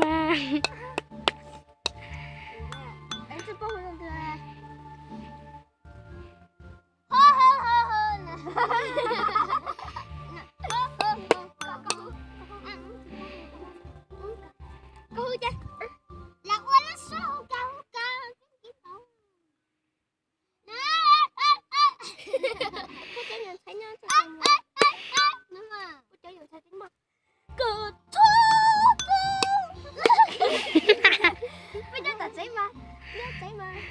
Peb cov tom tsev mas, nyob tsev mas,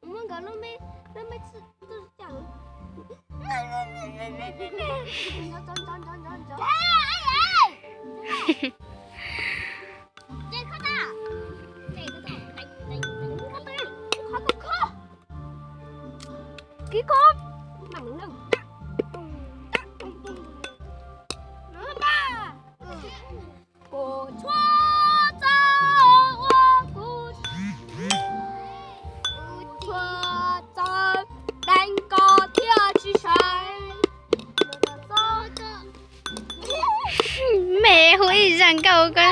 muab nkawd lub me, lub me txij tuaj coj. Kib kub. Kuv tshuav txawj ua kuv, kuv tshuav txawj deev koj thiaj tsis sawv. Me hu ib zaj nkauj ko.